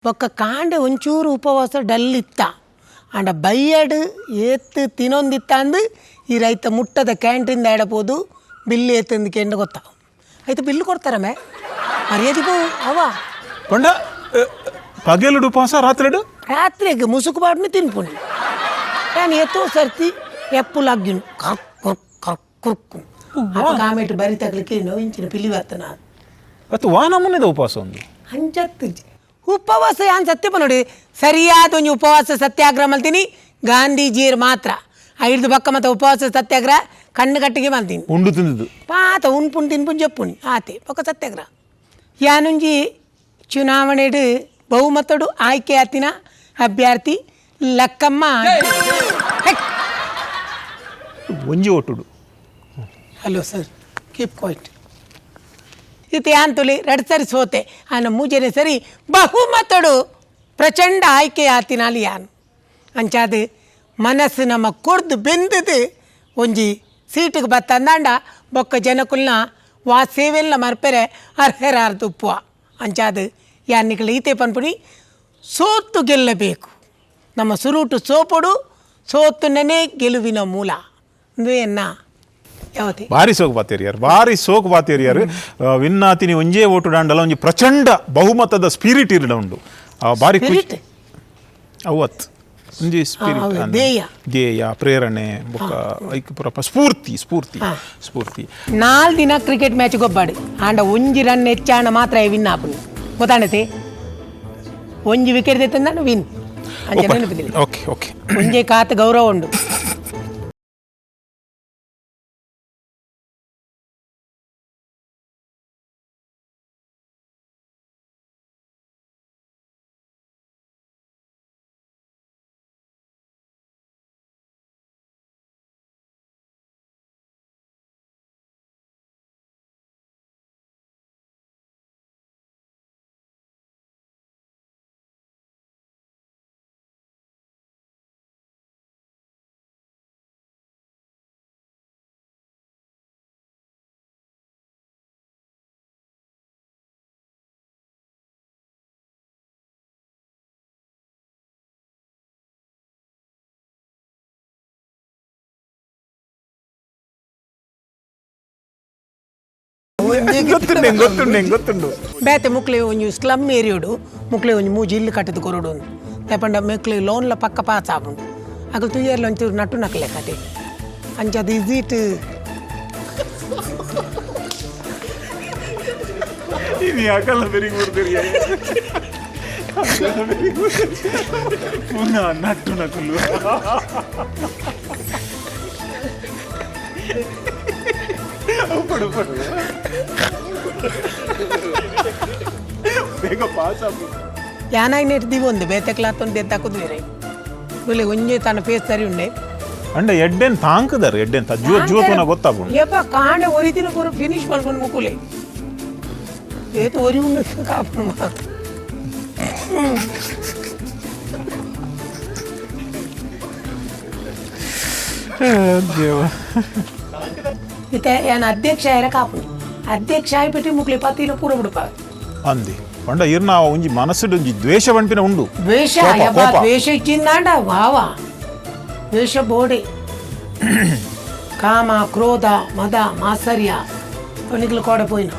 ಬೊಕ್ಕ ಕಾಂಡೆ ಒಂಚೂರು ಉಪವಾಸ ಡಲ್ ಇತ್ತ ಆಂಡ ಬೈಯಡ್ ಏತ್ ತಿನೊಂದಿತ್ತ ಅಂದ್ ಈ ರೈತ ಮುಟ್ಟದ ಕ್ಯಾಂಟೀನ್ ಎಡಪೋದು ಬಿಲ್ ಏತಂದು ಕೆಂಡು ಗೊತ್ತ ಆಯ್ತು ಬಿಲ್ ಕೊಡ್ತಾರಮ್ಮೆ ಮರ್ಯಾದೆ ಪೋ ಅವ. ಪಂಡ ಪಗೆಲುಡು ಉಪವಾಸ, ರಾತ್ರಿಡು? ರಾತ್ರಿಗೆ ಮುಸುಕು ಬಾಡ್ನು ತಿನ್ಪುನಿ. ನಾನು ಎತ್ತೋ ಸರ್ತಿ ಎಪ್ಪುಲಾಗ್ಗಿನು ಕರ್ಕ್ ಕುರ್ಕ್ ಕರ್ಕ್ ಕುರ್ಕು ಕಾಮೇಟು ಬರಿ ತಗ್ಲಿಕ್ಕೆ ನೋವಿಂಚಿನ ಪಿಲಿ ಬರ್ತನ. ಅತ್ತು ವಾ ನಮೂನೆದ ಉಪವಾಸ ಒಂದು? ಅಂಚತ್ತು ಉಪವಾಸ ಯಾನ್ ಸತ್ಯ ನೋಡಿ ಸರಿಯಾದ ಒಂಜಿ ಉಪವಾಸ ಸತ್ಯಾಗ್ರಹ ಮಲ್ತೀನಿ ಗಾಂಧೀಜಿಯರು ಮಾತ್ರ. ಐದು ಬಕ್ಕ ಮತ್ತೆ ಉಪವಾಸ ಸತ್ಯಾಗ್ರಹ ಕಣ್ಣು ಕಟ್ಟಿಗೆ ಮಲ್ತೀನಿ. ಉಂಡು ತಿಂದಿದ್ದು. ಪಾತ ಉಣ್ಪುಣ್ ತಿನ್ಪುಣ್ ಜಪ್ಪುಣಿ ಆತೆ ಬೊಕ್ಕ ಸತ್ಯಾಗ್ರಹ. ಯಾನುಂಜಿ ಚುನಾವಣೆಡು ಬಹುಮತಡು ಆಯ್ಕೆ ಆತಿನ ಅಭ್ಯರ್ಥಿ ಲಕ್ಕಮ್ಮ ಹೆಕ್. ಒಂಜಿ ಒಟ್ಟುಡು. Hello sir, keep quiet. ಇತ್ತೆ ಆಂತುಲಿ ರಡ್ ಸರಿ ಸೋತೆ ಆನ ಮೂಜನೆ ಸರಿ ಬಹುಮತಡು ಪ್ರಚಂಡ ಆಯ್ಕೆ ಆತಿನಾಲಿ ಯಾನು. ಅಂಚಾದ ಮನಸ್ಸು ನಮ್ಮ ಕೊಡ್ದು ಬೆಂದದು ಒಂಜಿ ಸೀಟಿಗೆ ಬತ್ತಂದಾಂಡ ಬೊಕ್ಕ ಜನಕುಲ್ನ ವಾ ಸೇವೆಲ್ಲ ಮರ್ಪೆರೆ ಅರ್ಹರಾರ್ದು ಉಪ್ಪುವ. ಅಂಚಾದ ಯಾನಿಕಲ ಈತೆ ಪನ್ಪುನಿ, ಸೋತು ಗೆಲ್ಲಬೇಕು. ನಮ್ಮ ಸುರುಟು ಸೋಪೊಡು, ಸೋತುನನೇ ಗೆಲುವಿನ ಮೂಲ ಅಂದು ಎನ್ನ ಯಾವತ್ತೆ. ಭಾರಿ ಸೋಕು ಬಾತೇರಿಯಾರ್, ಭಾರಿ ಸೋಕು ಬಾತೇರಿಯಾರ್. ವಿನ್ನಾತಿನಿ ಒಂಜೇ ಓಟು ಡಾಂಡಲ ಒಂಜಿ ಪ್ರಚಂಡ ಬಹುಮತದ ಸ್ಪಿರಿಟ್ ಇರಡ ಉಂಡು. ಭಾರಿ ಖುಷಿ. ಸ್ಪಿರಿಟ್? ಅವತ್ ಒಂಜಿ ಸ್ಪಿರಿಟ್. ಅವ್ವೆ, ಧ್ಯೇಯ. ಧ್ಯೇಯ, ಪ್ರೇರಣೆ, ಬೊಕ್ಕ ಐಕ್ ಪೂರ ಸ್ಫೂರ್ತಿ, ಸ್ಫೂರ್ತಿ, ಸ್ಫೂರ್ತಿ. 4 ದಿನ ಕ್ರಿಕೆಟ್ ಮ್ಯಾಚ್ ಗೊಬ್ಬಾಡಿ ಆಂಡ ಒಂಜಿ ರನ್ ಹೆಚ್ಚಾಣ ಮಾತ್ರ ವಿನ್ ಆಪುನಿ ಗೊತ್ತಾಣತೆ. ಒಂಜಿ ವಿಕೆಟ್ ತೆತ್ತಂದಾಂಡ ವಿನ್ ಅಂಚ ನೆನಪಿದಿಲ್ಲ. Okay okay. ಒಂಜೆ ಕಾತ್ ಗೌರವ ಉಂಡು. ಗೊತ್ತುಂಡು, ಎಂಗ್ ಗೊತ್ತುಂಡು, ಎಂಗ್ ಗೊತ್ತುಂಡು. ಬೇತೆ ಮುಕ್ಲೆ ಒಂಜಿ ಸ್ಲಮ್ ಏರಿಯೋಡು ಮುಕ್ಲೆ ಒಂಜಿ ಮೂಜಿ ಇಲ್ಲು ಕಟ್ಟದು ಕೊರಡು ಪಂಡ ಮೆಕ್ಲೆ ಲೋನ್ಲ ಪಕ್ಕ ಪಾಸ್ ಆಪುಂಡು. ಅಗಲು ತುಯ್ಯರ್ಲ ಒಂಚೂರು ನಟ್ಟು ನಕಲೆ ಕತೆ ಅಂಚ ಅದು is it. ಇದು ಯಾಕಲ್ಲ ಬೆರಿಗೆ ಬರ್ತೀರಿ? ಪುನಃ ನಟ್ಟು ನಕಲು. ಪಡು ಪಡು, ಬೇಗ ಪಾಸ್ ಆಗ್ಬೋದು. ಯಾನಾಯ್ನೆಟ್ ದಿವೊಂದು ಬೇತೆಕ್ಲಾತೊಂದು ದೆತ್ತಾಕುದು ಬೇರೆ ಬುಲೆ ಒಂಜೆ ತನ್ನ ಫೇಸ್ ಸರಿ ಉಂಡೆ. ಅಂಡ ಎಡ್ಡೆನ್ ತಾಂಕದಾರ, ಎಡ್ಡೆನ್ ತ ಜೂವ ಜೂವ ಗೊತ್ತಾಪುಂಡು. ಯಪ್ಪ, ಕಾಂಡೆ ಒರಿತಿನ ಪೂರ ಫಿನಿಶ್ ಮಲ್ಕೊಂಡು ಮುಕ್ಕುಲೆ ಏತು ಒರಿ ಉಂಡು ಕಾಪುನು. ದೇವ. ಇತ್ತೆ ಯಾನ್ ಅಧ್ಯಕ್ಷ ಆಯರ ಕಾಪುನು, ಅಧ್ಯಕ್ಷ ಆಯ್ಬಿಟ್ಟು ಮುಕ್ಲೆ ಪತ್ತಿನ ಪೂರ ಬಿಡುಪ. ಅಂದಿ ಪಂಡ ಇರ್ನ ಒಂಜಿ ಮನಸ್ಸುಡು ಒಂಜಿ ದ್ವೇಷ ಪನ್ಪಿನ ಉಂಡು. ದ್ವೇಷ. ಕೋಪ, ಯಪ್ಪ. ಕೋಪ. ದ್ವೇಷ ಇಚ್ಚಿಂದಾಂಡ ವಾವ ದ್ವೇಷ ಬೋಡೆ ಕಾಮ ಕ್ರೋಧ ಮದ ಮಾತ್ಸರ್ಯ ಅವನಿಗ್ಲು ಕೋಡ ಪೋಯಿನ.